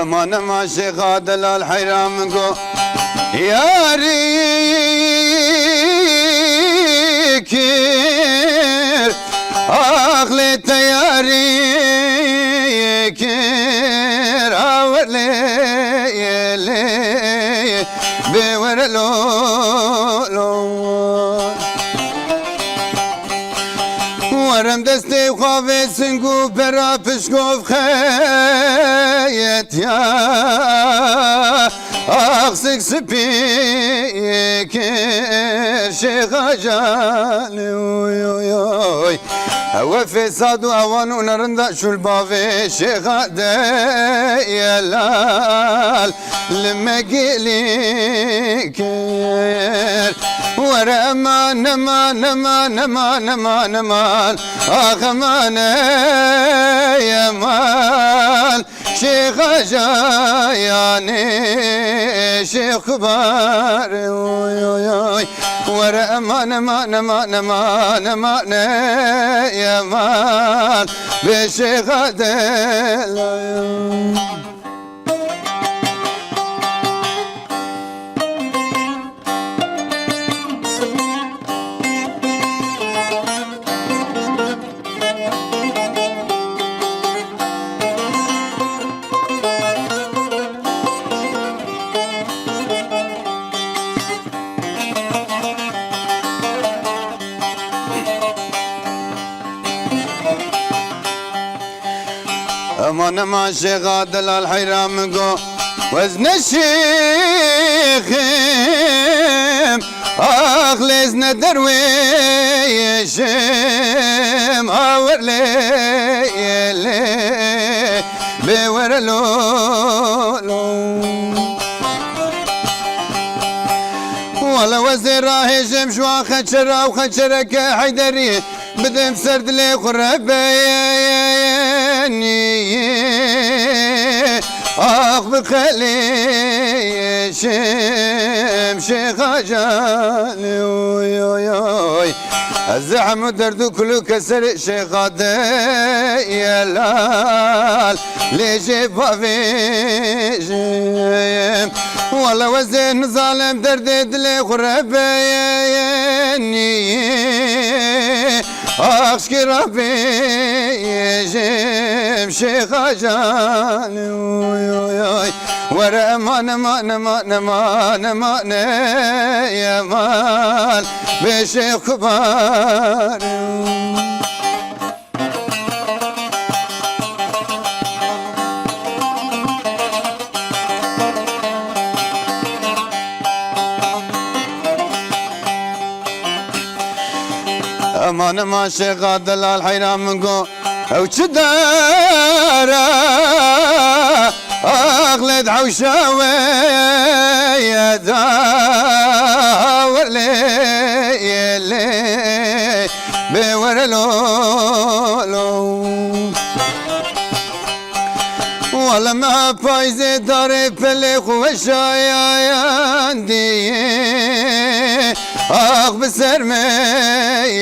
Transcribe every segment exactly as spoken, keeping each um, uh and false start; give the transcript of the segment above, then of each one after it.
Eman eman şêxa delal heyra min go yarî kir. Ax lê te yarî kir, a wer lê, lê, bê were lo, lo. Werem destê xwe vê sing û pera pişkov xeyetiya. Ax sik spî kir şêxa can, oy, oy, oy. Ewe fêsad û ewan û nerinda şûl bavê şêxa delal li me gilî kir. Were eman, eman, eman, eman, eman, eman. Ax eman, ey eman. Şêxa cayanê şêx kubar, oy, oy, oy. Were eman, eman, eman, eman, eman, ey eman. Bê şêxa delal. Eman, eman, şêxa delal heyra min go, wez ne şêxim, ax lêz ne derwêşim, a wer lê, lê, bê were lo, lo. Wele wezê rahêjim ji wan xeçera û xeçereke heyderî. Bidim ser dilê xwe rebenî, ax bi xelêşim şêxa canê, oy, oy, oy. Ez ê hemû derd û kulû keserê şêxa delal lê jê bavêjim. Wele wezê nizalim derdê dilê xwe rebenî, Aşkî rabêjim şêxa can, oy, oy, oy. Were eman, eman, eman, eman, eman, ey eman. Bê şêx kubar. Eman, eman, şêxa delal heyran min go, ew çi dara, axlêd hewşa wê ye da, wer lê, lê, bê were lo, lo. Wele me payzê darê pelê xwe weşayayan dî. Ax bi ser me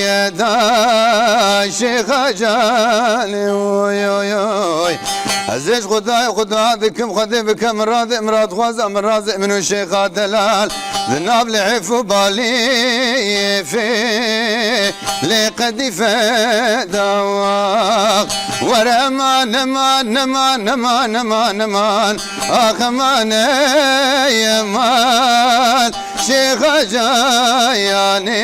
ye da şêxa canê, oy, oy, oy. Ez ê ji Xwedayê xwe dua dikim, Xwedê bike min radê, min radixwaza, min razê min û şêxa delal di nav lihêf û balîfê. Lê qedîfe dawax. Were eman, eman, eman, eman, eman, eman. Ax eman, ey eman. Şêxa cayanê,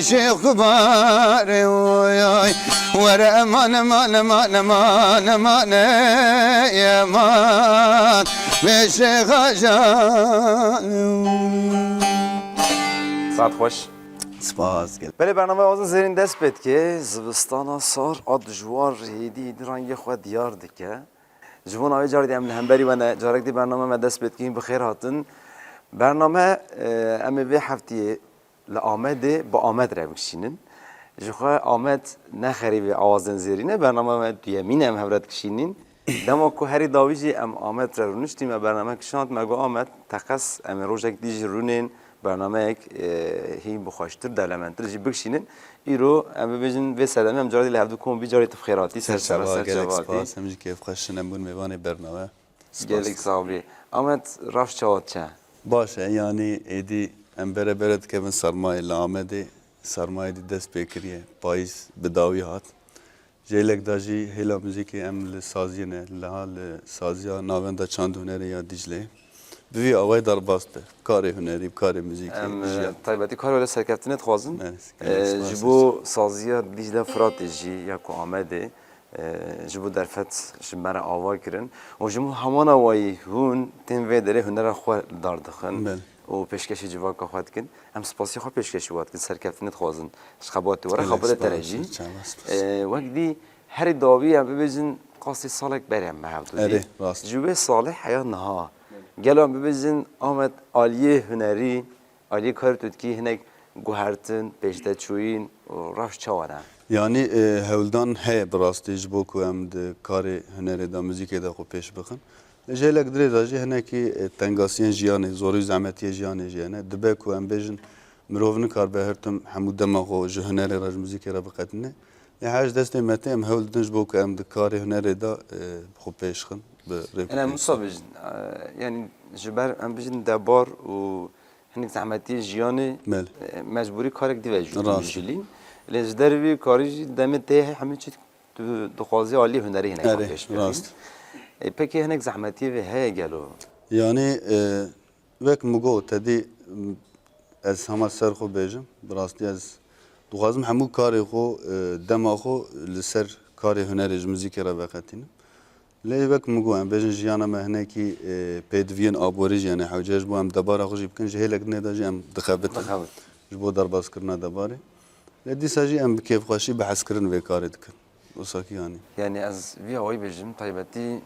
şêx kubarê, oy, oy. Were eman, eman, eman, eman, eman, ey eman. Vê şêxa cayanê. Saet xweş. Spas, gel. Belê, bername Awazên Zêrîn dest pê dike. Zivistana sar a dijwar hêdî hêdî rengê xwe diyar dike. Ji bo navê carê dî em li hemberî we ne, carek dî bername me dest pê dike. Bi xêr hatin. Bername, e, em ê vê heftiyê li Amedê bi Amed re bikişînin. Ji xwe Amed ne xerîbê Awazên Zêrîn e, bername me duyemîn e em hev re dikişînîn. Dema ku herî dawî jî em Amed re rûniştî, me bername kişand, me got, Amed, teqez em ê rojek dî jî rûnên bernameyek, e, hîn bi xweştir, dewlemendtir jî bikişînin. Îro em bibêjin vê sedemê em carê dî li hevdû kom bî, carê tu bi xêr hatî ser sera, ser çava, gelek spas. Em jî kêfxweş in em bûn mêvanê bername. Spas. Gelek sax bî. Amed, rewş çawa diçe? Baş e, yanî êdî em bere bere dikevin sermayê li Amedê. Sermayê dî dest pê kiriye. Payîz bi dawî hat. Ji hêlek de jî hêla muzîkê em li saziyê ne, liha li saziya Navenda Çand û Hunerê ya Dîcleyê. Bi vî awayî derbas be. Karê hunerî, karê muzîkê, em, e, jiyan. Taybetî kar wele serkeftinê dixwazin. Belê, e, gelek spas. Ji bo saziya Dîcle Firatê jî ya ku Amedê, e, ji bo derfet ji me re ava kirin. Û ji bo heman awayî hûn tên vê derê hunera xwe li dar dixin. Belê. Û pêşkêşî civaka xwe dikin. Em spasiya xwe pêşkêşî we dikin, serkeftinê dixwazin ji xebatê we re, gelek xebatê te re spas, jî. Çawa spas. E, wek dî herî dawî em bibêjin qasî salek berê em me hevdû dî. Erê, rast. Ji wê salê heya niha. Gelo em bibêjin Amed aliyê hunerî, aliyê karê tu dikî hinek guhertin, pêşdeçûyîn û rewş çawa ne? Yanî, e, hewldan heye bi rastî ji bo ku em di karê hunerê de, muzîkê de xwe pêş bixin. Lê ji hêlek dirêj de jî hinekî, e, tengasiyên jiyanê, zorî û zehmetiyê jiyanê jî hene. Dibe ku em bêjin mirov nikaribe her tim hemû dema xwe ji hunerê re, ji muzîkê re biqetîne. Lê her ji destê me tê, em hewl didin ji bo ku em di karê hunerê de, e, xwe pêş xin bi rêk û Ene pêk. Musa bijin, e, yanî ji ber em bijin debar û hinek zehmetiyê jiyanê, belê, e, mecbûrî karek dî ve jî, rast, dijilîn. Lê ji dervî karî jî demê tê hemî çi tu dixwazî alî hunerî hinek, erê, pêş bixîn. Rast. E, pekî hinek zehmetiyê vê heye gelo? Yanî, e, wek min got, te dî, m, ez hema ser xwe bêjim, bi rastî ez dixwazim hemû karê xwe, e, dema xwe li ser karê hunerê ji muzîkê re veqetînim. Lê wek min got, em bêjin jiyana me hinekî, e, pêdiviyên aborî jî hene hewce, ji bo em debara xwe jî bikin, ji hêlek dinê de jî em dixebitin. Dixebit. Ji bo derbaskirina debarê. Lê dîsa jî em bi kêfxweşî, bi hezkirin vê karê dikin. Wisa kî yanî. Yanî ez vî awayî bêjim, taybetî,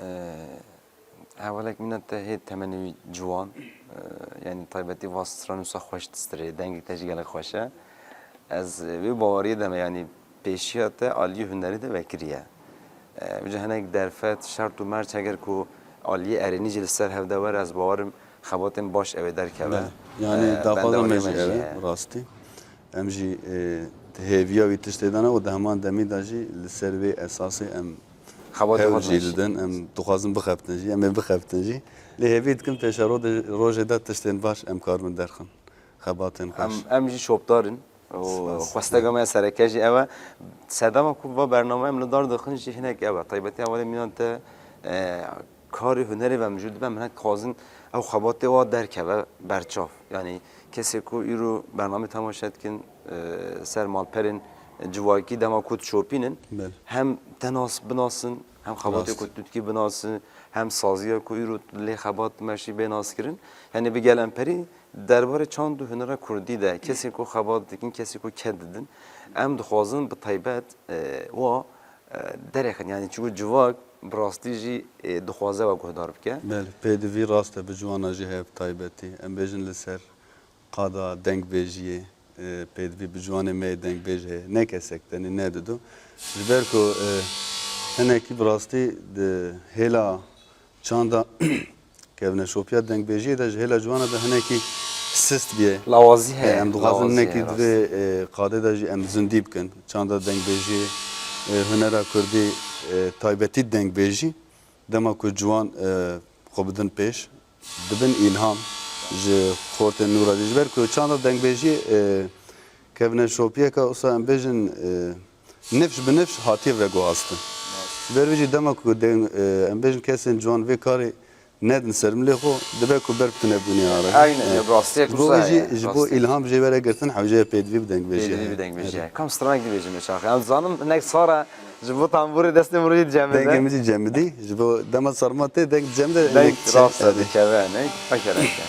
e, hewelek mîna te hê temenê wî ciwan, e, yanî taybetî va stran wisa xweş distirê, dengê te jî gelek xweş e. Ez, e, vê baweriyê de me, yanî pêşiya te aliyê hunerî de vekiriye. E, vêca hinek derfet, şert û merc heger ku aliyê erênî jî li ser hev de were, ez bawerim xebatên baş ew ê derkeve. Belê. Yanî, e, daxwaza me jî ew e, rastî. Em jî, e, di hêviya wî tiştê de ne û di heman demî de jî li ser vê esasê em hewl jî didin, em dixwazin bixebitin jî, em ê bixebitin jî. Lê hêvî dikim pêşerode, rojê de tiştên baş em karibin derxin. Xebatên xweş. Em, em jî şopdar in. Û xwesteka me ya sereke jî ew e. Sedema ku va bername em li dar dixin jî hinek ew e. Taybetî hevalê mînan te, e, karê hunerê ve mijûl dibe, em hinek dixwazin ew xebatê wa derkeve berçav. Yanî kesê ku îro bernamê temaşe dikin, e, ser malperên civakî dema ku dişopînin, belê, hem te nas binasin, hem xebatê, rast, ku tu dikî binasin, hem saziya ku îro lê xebat dimeşî bê naskirin. Yanî bi gelemperî derbarê çand û hunera kurdî de kesê ku xebat dikin, kesê ku ked didin, em dixwazin bi taybet, e, wa, e, derêxin. Yanî çiku civak bi rastî jî, e, dixwaze we guhdar bike. Belê, pêdivî rast e, bi ciwana jî heye bi taybetî. Em bêjin li ser qada dengbêjiyê, e, pêdivî bi ciwanê me yê dengbêj heye. Ne kesek tenê, ne didu. Ji ber ku, e, hinekî bi rastî di hêla çanda kevneşopiya dengbêjiyê de ji hêla ciwana de hinekî sist bûye. Lawazî heye. E, em dixwazin lawazî hinekî heye, di vê, rast, e, qadê de jî em zindî bikin. Çanda dengbêjiyê, e, hunera kurdî, e, taybetî dengbêjî, dema ku ciwan, e, xwe bidin pêş, dibin îlham ji xortên nû re jî. Ji ber ku çanda dengbêjiyê, e, kevneşopiyeke wisa em bêjin, e, nifş bi nifş hatiye veguhastin. Ji ber vê jî dema ku deng-, e, em bêjin kesên ciwan vê karê nedin ser milê xwe, dibe ku ber bi tunebûnê are. Aynen, ya, bi rastiyek wisa ye. Ji bo wê jî, ji bo îlham jê were girtin, hewce ye pêdivî bi dengbêjiyê. Pêdivî bi dengbêjiyê. Kam stranek dibêjim ê çaxê. Em dizanim hinek sar e, ji bo tambûrê destê min jî dicemide. Dengê min jî cemidî, ji bo dema sarma tê deng dicemide. Deng rast e, dikeve, ne? Pekereke.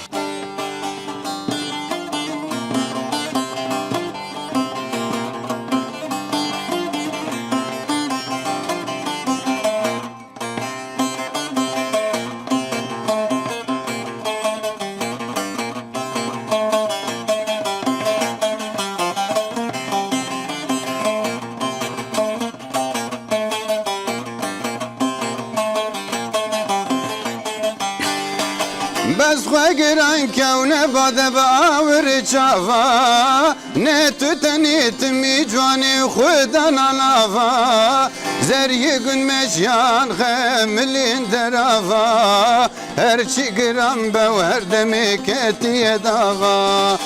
Bes xwe giran kewne bade bi awir çava. Ne tu tenê timî ciwanê xwe dana lava. Zeriyê gun meşiyan xemilên derava. Her çi giran be û her demê ketiye dava.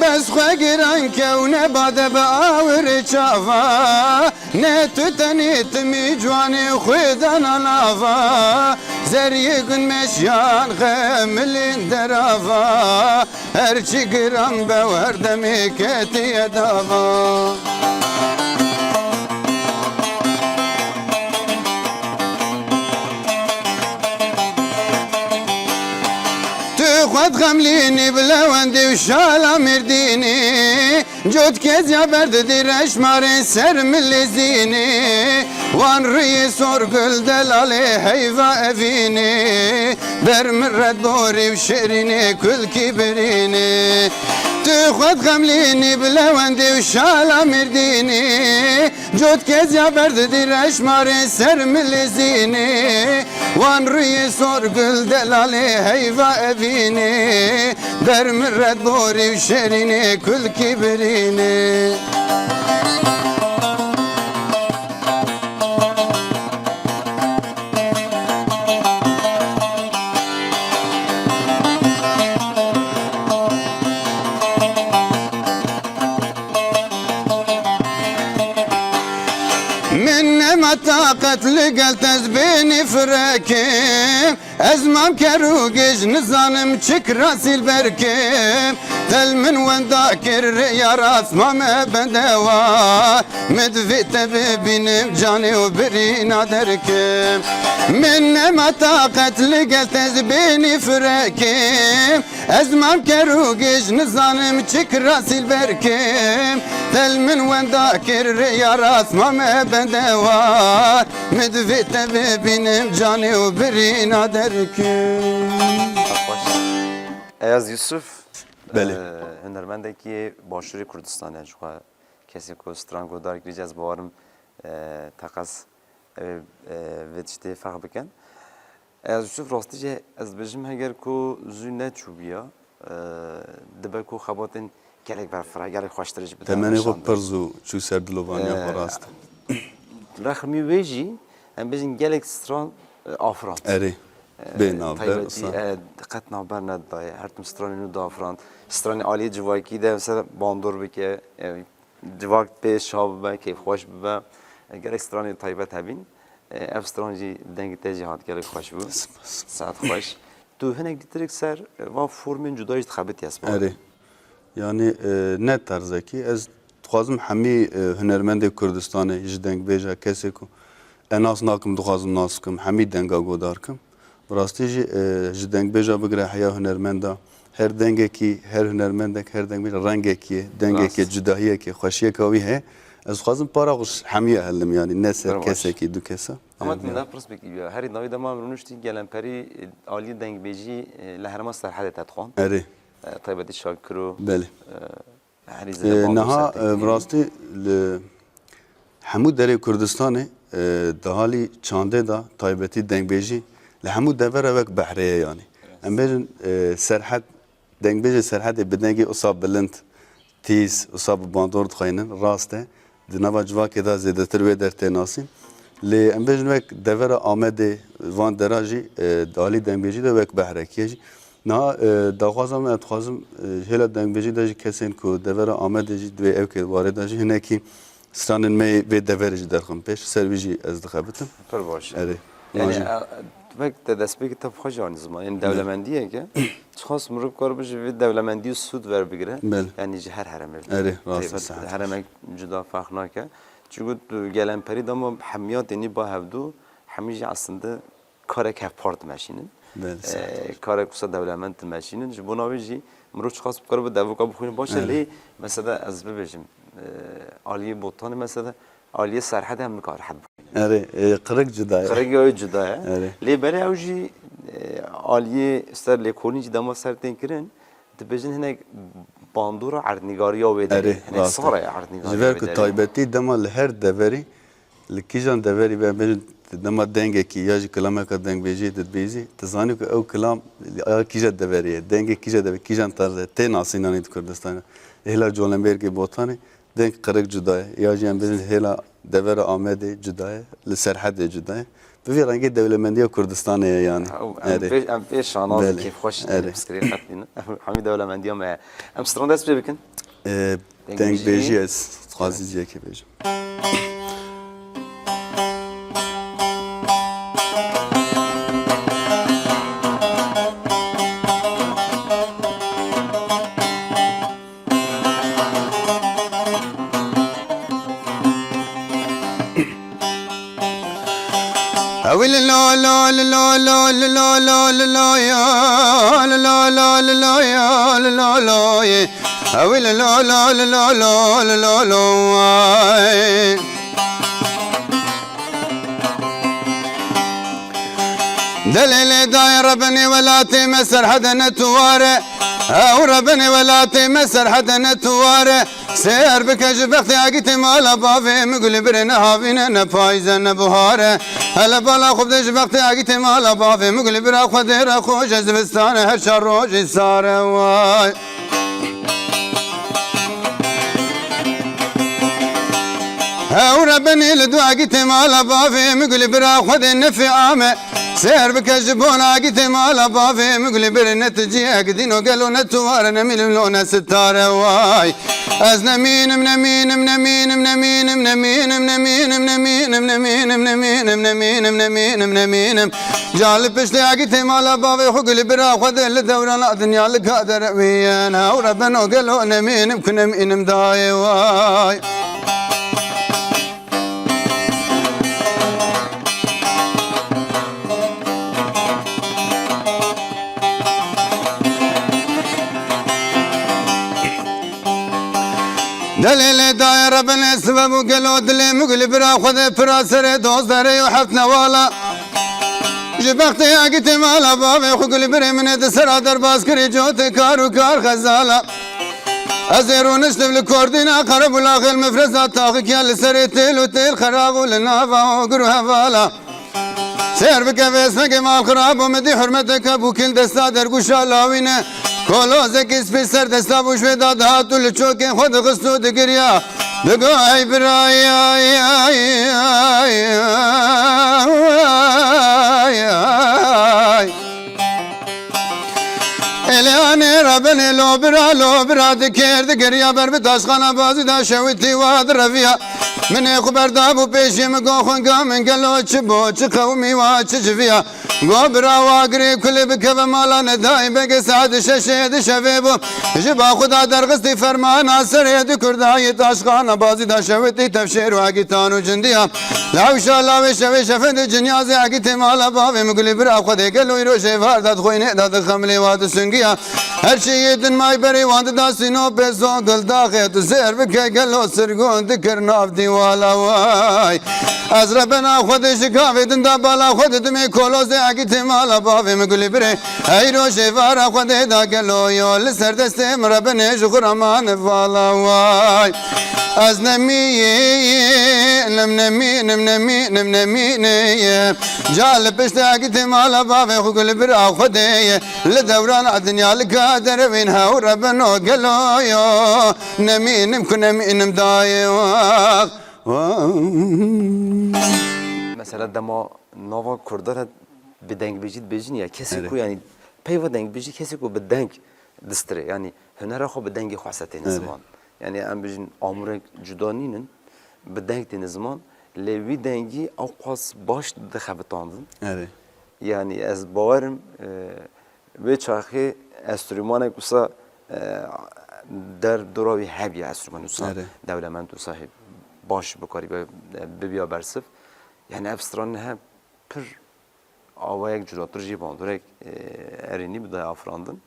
Bes xwe giran kewne bade bi awir çava. Ne tu tenê timî ciwanê xwe dana lava. Zeriyê gun meşiyan xemilên derava. Her çi giran be û her demê ketiye dava. Tu xwe dixemlînî bi lewendê û şala Mêrdînî. Cot kezya berdidî reşmarê ser milê zînî. Wan riyê sor gul delalê heyva evînî. Ber min red borî û şirînê kulkî birînî. Tu xwe dixemlînî bi lewendê û şala Mêrdînî. Cot kezya berdidî reşmarê ser milê zînî. Wan riyê sor gul delalê heyva evînî. Ber min red borî û şirînê kulkî birînî. Min nema taqet li gel te ez bênî firekim. Ez mam ker û gêj nizanim çi kirasî li ber kim. Del min wenda kir rêya rast mame bendewa. Min divê te bibînim canê û birîna derkim. Min nema taqet li gel te ez bênî firekim. Ez mam ker û gêj nizanim çi kirasî li ber kim. Del min wenda kir rêya rast mame bendewa. Min divê te bibînim canê û birîna derkim. Eyaz Yusuf, Belê. e, hunermendekî Başûrê Kurdistanê ji xwe kesê ku stran guhdar kirî, ez bawerim, e, teqez ew ê, e, vê tiştê ferq bikin. Eyaz Yusuf, rastî jî ez dibêjim, heger ku zû neçûbûya, e, dibe ku xebatên gelek berfireh, gelek xweştir jî bide Temenê xwe weşandin. Pir zû çû ser dilovaniya xwe, E, rast e. Rexmî wê jî em bêjin gelek stran, e, afirand. Erê. E, bê navber, taybetî, wisa. E, qet navber nedidaye. Her tim stranên nû diafirand. Stranê aliyê civakî de mesela bandor bike, e, civak pê şa bibe, kêfxweş bibe. E, gelek stranê taybet hebîn. E, ev stran jî dengê te jî hat gelek xweş bû. Spas. Saet xweş. Tu hinek dîtirek ser, e, van formên cuda jî dixebitî ez bawer. Erê. Yanî, e, ne terzekî. Ez dixwazim hemî, e, hunermendê Kurdistanê ji dengbêja kesê ku ez nas nakim, dixwazim nas bikim, hemî denga godar kim. Bi rastî jî, e, ji dengbêja bigire heya hunermenda, her dengekî, her hunermendek, her dengbêj rengekî ye, dengekî ye, Rast. Cudahiyekê, xweşiyeka wî heye. Ez dixwazim para xwe ji hemî helim, yanî ne ser Pir baş. Kesekî, du kesa. Ama Evet, tu min ya. Ev pirs bikî ya. Herî dawî dema em rûniştî gelemperî, e, aliyê dengbêjî, e, li herêma Serhedê te dixwand. Erê. E, taybetî Şakiro, Belê. E, Herî zêde Ee, bandor niha, ser e, bi têkilî. Rastî li hemû derê Kurdistanê, e, di halî çandê de taybetî dengbêjî li hemû devera wek behrê ye yanî. Em bêjin, e, Serhed, dengbêjê Serhedê bi dengê usa bilind, tîz, usa bi bandor dixweynin, rast e. Di nava civakê de zêdetir wê der tê nasîn. Lê em bêjin wek devera Amedê, van dera jî, e, di alî dengbêjî de wek behrekî ye jî. Niha, e, daxwaza me, ez dixwazim, e, ji hêla dengbêjî de jî kesên ku devera Amedê jî divê ew kê warê de jî hinekî stranên me yê vê deverê jî derxin pêş. Ser wî jî ez dixebitim. Pir baş. Erê. Yanî, Wan jî e, wek te destpêkê te bi xwe jî anî ziman. Yanî Belê. Dewlemendiyeke, çiqas mirov kar bi ji vê dewlemendiyê sûd werbigire. Belê. Yanî ji her heremê. Erê, rast e, taybet saet. Heremek cuda ferq nake. Çunku tu gelemperî dema hemiya tênî ba hevdû, hemî jî aslinde karek hevpar dimeşînin. Belê, Ee, saet. Karek wisa dewlemend dimeşînin. Ji bona wê jî mirov çiqas bikare bi devoka bixwîne baş e, Erê. Lê mesela ez bibêjim, e, aliyê Botanê mesela aliyê Serhedê em nikare rehet bixwîne. Erê, e, qirik cuda ye. Qirik ya wê cuda ye. Erê. Lê belê ew jî, e, aliyê ser lêkolîn jî dema ser tên kirin, dibêjin hinek bandora erdnîgariya wê derê. Erê, Hinek rast e. Sara ye erdnîgariya Ji ber wê ku derê. Taybetî dema li her deverî, li kîjan deverî be, em bêjin Dema dengekî ya jî kilameka dengbêjiyê didibêjî, tu zanî ku ew kilam ya kîja deverê ye, dengê kîja deverê, kîjan tarzê tê nasînanî di Kurdistanê. Hêla Colemêrgê Botanê deng qirêk cuda ye. Ya jî em bêjin hêla devera Amedê cuda ye, li Serhedê cuda ye. Bi vî rengî dewlemendiya Kurdistanê ye yani. Ew, em Erê. pê, em pê şanaz Belê. Kêfxweş Erê. Piskirê qet nînin. Hemî dewlemendiya me ye. Em stran dest pê bikin. Ee, Dengbêjiyê. Dengbêjiyê ez dixwazî ciyekê bêjim. Ewil lo lo lo lo lo lo lo lo lo lo ya, lo lo lo lo lo ya, lo lo lo ye. Ewil lo lo lo lo lo lo lo lo ay. Delê lê dayê Rebinê welatê me Serhede ne tuware. Ew Rebinê welatê me Serhede ne tuware. Sêr bike ji bextê agîtê mala bavê min gulî birê ne havîne ne payîze ne buhare. Hele bala xwe bide ji bextê agîtê mala bavê min gulî bira xwe dê re xwe je zivistane her çar rojî sare way. Hewre benî li du agîtê mala bavê min gulî bira xwe dê nefê ame. Sêr bike ji bona agîtê mala bavê min gulî birê ne tu ciyek dîno gelo ne tuware ne mîlim lo ne sitare way. Ez nemînim, nemînim, nemînim, nemînim, nemînim, nemînim, nemînim, nemînim, nemînim, nemînim, nemînim, nemînim. Ca li piştê agîtê mala bavê xwe gulî bira xwe dê li dewrana dinya li ka derewî ye. Hewre beno gelo nemînim ku nemînim dayê way. Delê lê dayê Rebinê sibeb û gelo dilê min gulî bira xwe dê pira serê doz derê û heft newala. Ji bextê agîtê mala bavê xwe gulî birê min ê di sera derbas kirî cotê kar û kar xezala. Ez ê rûniştim li kordîna qerebûla xêl mifreza taxikiya li serê têl û têl xerax û li nava ogir û hevala. Sêr bike vêsnegê mal xirab û min dî hurmeteke bûkî li desta dergûşa lawîne. Kolozekî spî ser desta bû ji wê da dihat û li çokên xwe dixist û digiriya. Digo ey birayê ay ay ay ay ay. Êlê anê re binê lo bira, lo bira dikir, digiriya ber bi taşxana bazî da şewitî wa direviya. Min ê xwe berdabû pêşî min got xwenga min gelo çi bo, çi qewimî wa, çi civiya. Got bira wa girê kulê bikeve mala nedayê begê saet şeşê di şevê bû. Ji ba xwe da derxistî fermana serê di kurdayê taşxana bazî da şewitî tevşêr û agîtan û cindiya. Lawşa lawê şevê şefê di cinyazê agîtê mala bavê min gulî bira xwe dê gelo îro jê var da dixwînê da dixemilê wa disungiya. Her çi yê din may berê wan dida sîno pêso gildaxê tu sêr bike gelo sirgûn dikir nav dîwala way. Ez rebena xwe dê ji gavê din da bala xwe didimê kolozê agîtê mala bavê min gulî birê. Hey rojê vara xwe dê da gelo yo li ser destê min rebenê ji xwe raman vala way. Ez nemînim, nemînim, nemînim, nemînim. Ca li piştê agîtê mala bavê xwe gulî bira xwe dê. Li dewrana dinya li ka derewên hewre bino gelo yo. Nemînim ku nemînim dayê wax. Mesela dema nava Kurdan re bi dengbêjî dibêjin ya kesê Erê. Ku yani peyva dengbêjî kesê ku bi deng distirê. Yani hunera xwe bi dengê xwe setêne Erê. Ziman. Yani em bijin amûrek cuda nînin, bi deng têne ziman. Lê wî dengî ew qas baş dixebitandin. Erê. Yani ez bawerim, e, Wê çaxê enstrûmanek wisa, e, der dora wî hebiya enstrûman wisa Erê. Dewlemend wisa hê baş bikarî be, e, bibiya bersiv. Yani ev stran he pir awayek cudatir jî bandorek, e, erênî bi daya afirandin.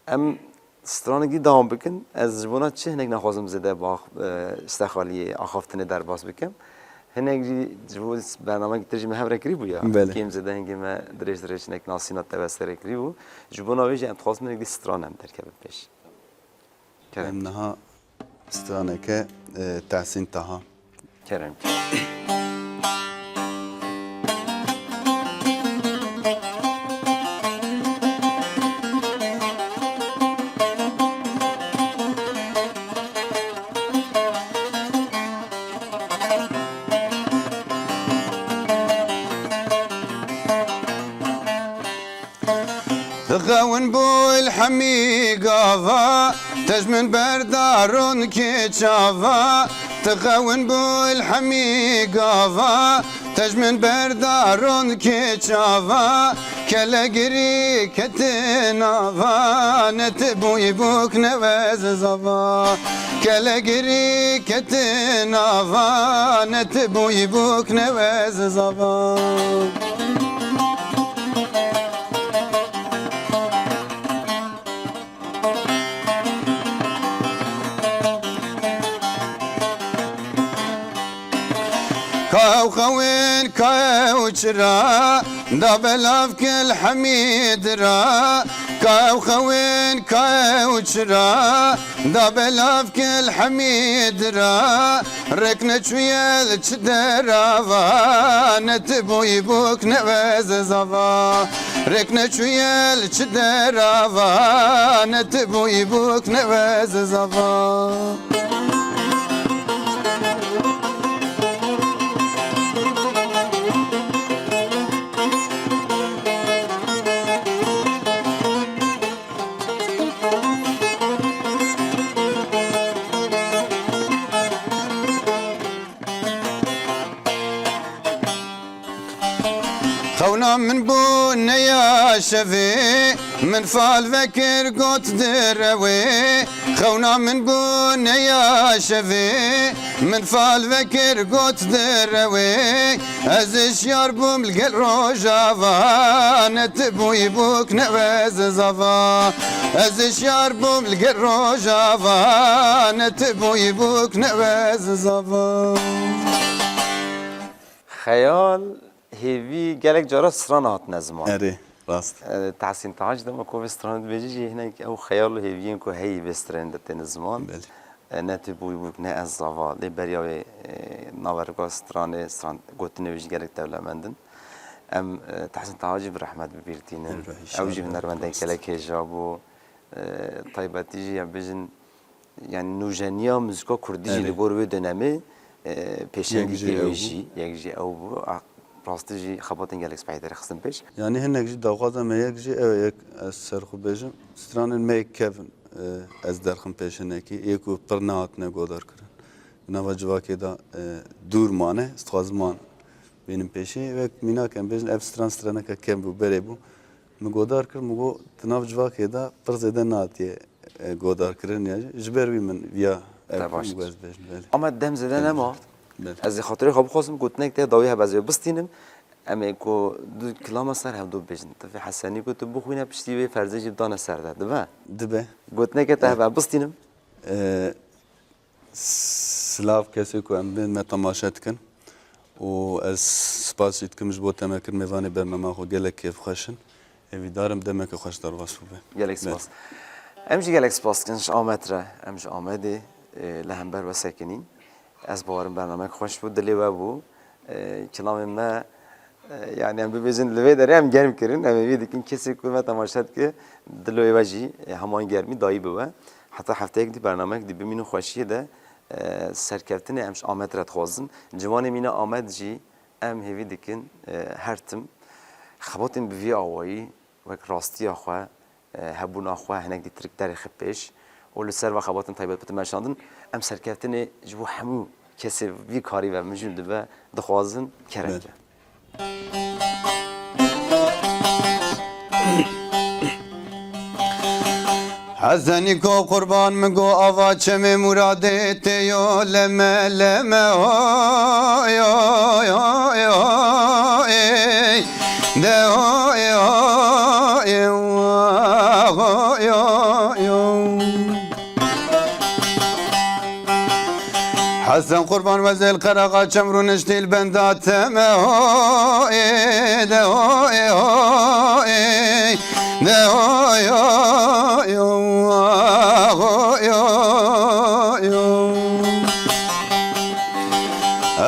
Em stranekî dewam bikin. Ez ji bona çi hinek naxwazim zêde bi ax-, e, stexaliyê axaftinê derbas bikim. Hinek jî ji bo bernameyekî tê jî me hev re kirî bû ya. Belê. Kêm zêde hingê me dirêj dirêj hinek nasîna te ve serê kirî bû. Ji bona wê jî em dixwazin hinek dî stran em derkevin pêş. Kerem. Em niha straneke, e, Tehsîn Taha. Kerem. Tixewin bû ilhemî gava, te ji min berdaron kê çava. Tixewin bû ilhemî gava, te ji min berdaron kê çava. Kelegirî ketin ava, ne ti bûyî bûk ne wez zava. Kelegirî ketin ava, ne ti bûyî bûk ne wez zava. Ka ew xewin, ka ew çira, da belav kil hemîd ra. Ka ew xewin, ka ew çira, da belav kil hemîd ra. Rêk neçûye li çi derava, ne ti bûyî bûk ne wez zava. Rêk neçûye li çi derava, ne ti bûyî bûk ne wez zava. Xewna min bû neya şevê, min fal vekir got direwê. Xewna min bû neya şevê, min fal vekir got direwê. Ez hişyar bûm li gel rojava, ne ti bûyî bûk ne wez zava. Ez hişyar bûm li gel rojava, ne ti bûyî bûk ne wez zava. Xeyal, hêvî gelek cara stran hatine ziman. Erê, rast. E, Tehsîn Tac dema ku vê stranê dibêje jî hinek ew xeyal û hêviyên ku heyî vê stranê de têne ziman. Belê. E, ne tu bûyî bûk ne ez zava. Lê beriya wê, e, naverka stranê, stran, gotinê wê jî gelek dewlemend in. Em, e, Tehsîn Taha jî bi rehmet bi bîr tînin. Ew jî hunermendek gelek hêja bû. E, taybetî jî em bêjin, yanî nûjeniya muzîka kurdî jî li gor wê dönemê, e, pêşengî tê wê jî, yek jî ew bû. A, rastî jî xebatên gelek spehî derxistin pêş. Yanî hinek jî daxwaza me yek jî ew e, yek ez ser xwe bêjim. Stranên me yek kevin, e, ez derxim pêş hinekî. Yê ku pir nehatine godarkirin. Di nava civakê de, e, dûr mane, ez dixwazim wan bînim pêşî. Wek mînak em bêjin, ev stran straneke kevn bû, berê bû. Min godar kir, min got, di nav civakê de pir zêde nehatiye, e, godarkirin ya. Ji ber wî min viya ev Te baş min got, ez bêjim, belê. Ama dem zêde nema. Belê. Ez ê xatirê xwe bixwazim, gotinek te dawî hebe ez ê bistînim. Em ê ku du kilama ser hevdu bêjin. Tu vê Hesenî ku tu bixwîne piştî wê ferzê jî bidane ser de. Dibe? Dibe. Gotineke te hebe bistînim. E, Silav kesê ku em bên me temaşe dikin û ez spas jî dikim ji bo temekir mêvanê bernama xwe gelek kêfxweş in. Hêvîdar im demeke xweş derbas bûbe. Gelek spas. Em jî gelek spas dikin ji Amed re. Em ji Amedê, e, li hember we sekinîn. Ez bawerim bernameyek xweş bû, dilê we bû. E, kilamên me, e, yanî em bibêjin li vê derê em germ kirin. Em ê vî dikin kesê ku me temaşe dike, dilê we jî, e, heman germî dayî bi we. Heta hefteyek dî bernameyek dî bimînin xweşiyê de, e, serkeftinê em ji Amed re dixwazin. Ciwanê mîna Amed jî em hêvî dikin, e, her tim xebatên bi vî awayî wek rastiya xwe, e, hebûna xwe hinek dî tirik derêxe pêş û li ser ve xebatên taybet bitin meşandin. Em serkeftinê ji bo hemû kesê vî karî ve mijûl dibe dixwazin. Kerem ke. Hesenîko qurban min go ava çemê Muradê tê yo leme leme oy oy oy oy de oy oy oy oy oy. Hesen Qurban Wezel Qeraxa Çemrû niştî li benda teme ho ê de ho ê ho ê de ho yo yo ho yo yo.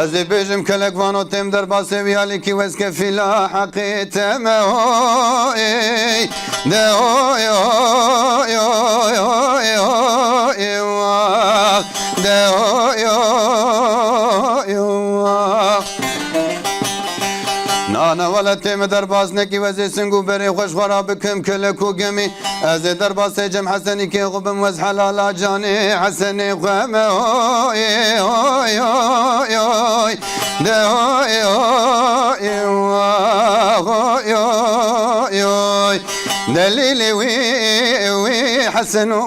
Ez ê bêjim kelek vano têm derbasê wî alîkî wezke fîla heqê teme ho ê. De oy oy oy oy oy oy wah. De oy oy oy wah. Ana welatê min derbas nekî, wezê sing û berê xweş xwe ra bikim kelek û gemî. Ez ê derbasê Cem Hesenî kê xwe bim, wez helala canê Hesenê xwe me. Oy, oy, oy, oy. De oy, oy, oy, oy, oy. Delîlê wî, wî Hesen o.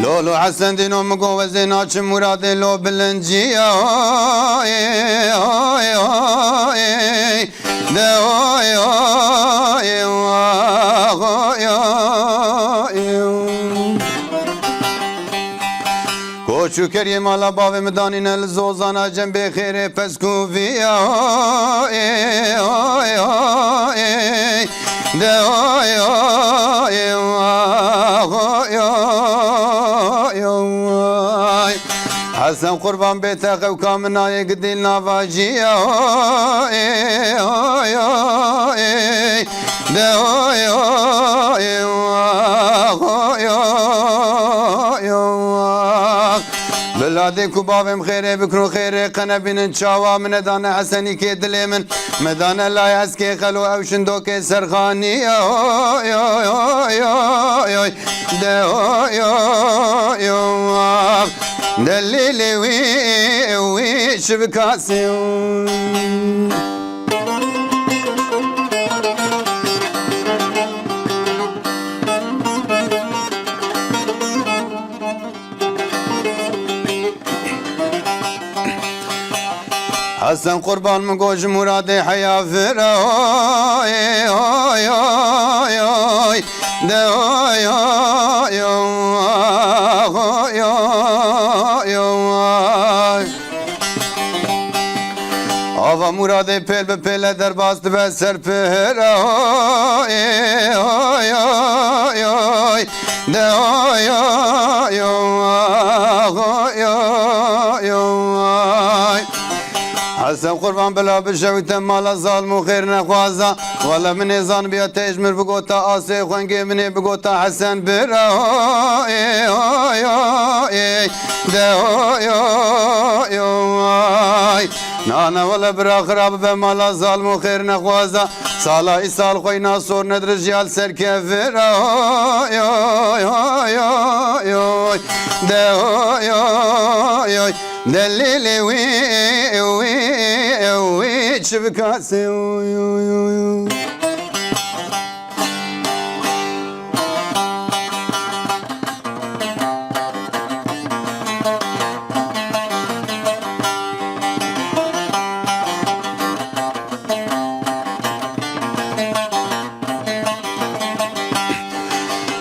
Lolo Hesen dîno min got, wezê naçim muradê lo bilinciya. Oy, oy, oy. De oy, oy, oy, oy, oy. Koç û keriyê mala bavê min danîne li zozana cembê xêrê peskûviya. Oy, oy, oy. De oy, oy, oy, oy, oy. Hesen Qurban bê te xewka min nayê gidîl nava jiya. Oy, oy, oy. De oy, oy, oy, oy, oy. Bila dê ku bavêm xêrê bikro xêrê qenebînin çawa min nedane Hesenî kê dilê min. Me dane layê eskê xelo ew şindokê serxanî. Oy, oy, oy, oy, oy. De oy, oy, oy, oy. Delîlê wî, wî çi bikasî. Hesen Qurban min got ji muradê heya vira. Oy, oy, oy, oy. De oy, oy, oy, oy, oy, oy. Ava muradê pêl bi pêle derbas dibe ser pihira. Oy, oy, oy, oy. De oy, oy, oy, oy, oy, oy. Hesen Qurban bila bişewite mala zalm û xêr nexwaza. Wele min ê zanbiya te ji mir bigota asê xwengê min ê bigota Hesen bira. Oy, oy, oy, de oy, oy, oy. Nana wele bira xira bibe mala zalm û xêr nexwaza. Sala îsal xweyna sor nedirijiya li ser kevira. Oy, oy, oy, oy, oy. De oy, oy, oy. Delîlê wî, wî, wî çi bikasê. Oy, oy, oy, oy.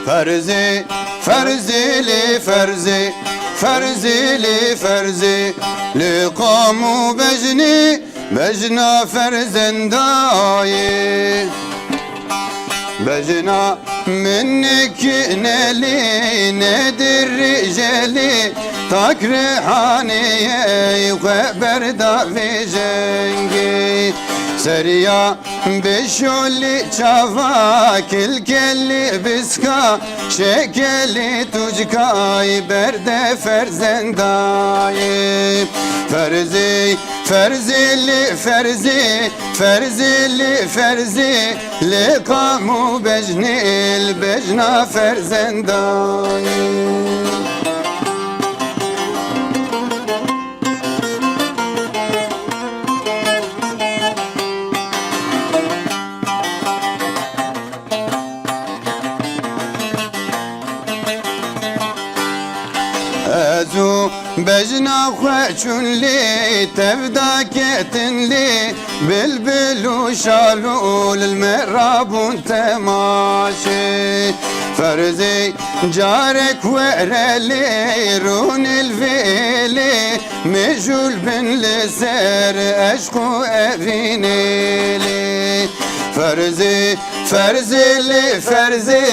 Ferzî, ferzî lê ferzî, ferzî lê ferzî, lê qam û bejnî, bejna ferzendayê. Bejna min nekinelî, nedirîjelî, tak rihanê xwe berda vê jengê. Seriya Bişolî çava kilkelî biska, şekelî tucikay berde ferzendayê. Ferzî, ferzî li ferzî, ferzî li ferzî, li qam û bejnî, li bejna ferzendayê. Ez û bejna xwe çûn lê, tevda ketin lê, bilbil û şalûl li me rabûn temaşê. Ferzê carek were lê, rûnil vê lê, mijûl bin li ser eşq û evînê lê. Ferzê, ferzê lê ferzê,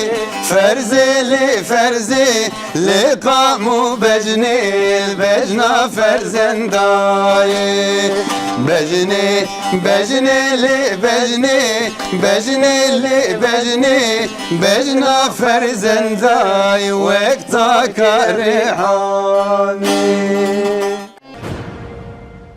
ferzê lê ferzê, lê qam û bejnê, bejna ferzendayê. Bejnê, bejnê lê bejnê, bejnê lê bejnê, bejna ferzendayê, wek taka rêhanê.